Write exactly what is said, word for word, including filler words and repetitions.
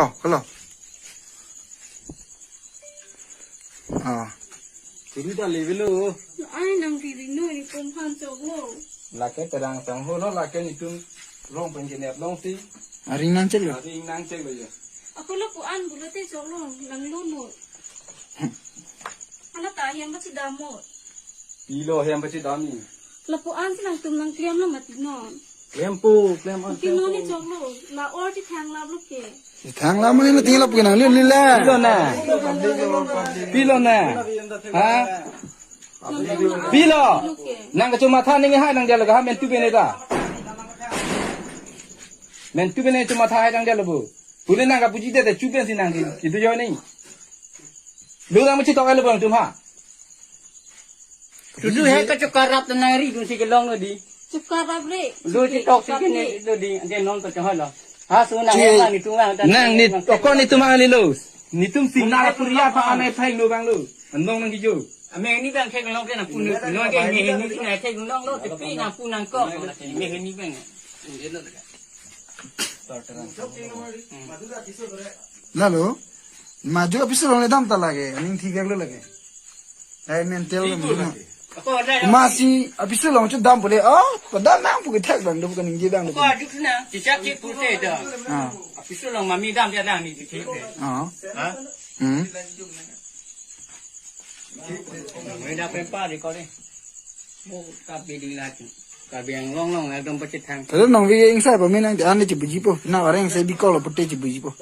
Oh, hello. Ah. Turi ta levelo. Ai nang tiri no ni pum han choklo. Lake terang tang ho lo, lake nitum rong pen kenep long si. Aring nang chek lo. Aring nang chek lo ya. Ako lapu-an pulote choklo, nang lo no. Ala ta hem pachedam mo. Pilo hem pachedam ni. Lapu-an si nangtum nangklem lo mati non. Klem po, klem an, Mati klem non po. Ni choklo, la or chethang lap lo ke. Chethang lap mane lo, tinglo pu nang lin lin la. Pilo na. Pilo na. Ha? Nangtum na Pilo. Lo ke. Nang kachomatha ning hai nang dia laga ha mentu bene ta. Mentu bene chomatha hai nang dia labu. Pule nang kapuji de de chuben si nang di. Itu jo ni. Lu nang mesti tok ala bang tum ha. Tutu he ka chukar rap ta nang ri dun si kelong lo di. Chukar rap re. Lu si tok si kene lo di. Ante non ta chahal lo. Ha su nang Chi- yang nang ni tung nang ta Nang ni nang tokon ni tum ang ni lo. Nitum sing na puriya pa ane thai lo bang lo. Andong nang kijo. Ame ni bang thek long ke nang pun. Nang ke ni ni na thek long lo. Tapi nang pun nang ko. Me ni bang. Lalo, maju office along le dam ta lake, ning thik lo lake. Hai mental lo maju. Ako ada. Masi office along chu dam pule, oh, ko dam nang pu ke thek bang do ko ning je bang do. Ako ajuk na, cicak cik pute dah. Ah. Office along mami dam dia dah ni cik. Ah. Ha? Hmm. Mai da pen pa di ko ni. Mo ka bi di la chu. Ka bi ang long long ekdom pachethang. Hello, nong bi ingsai pa minang di ani chibuji po. Na wareng sai bi ko lo pute chibuji po.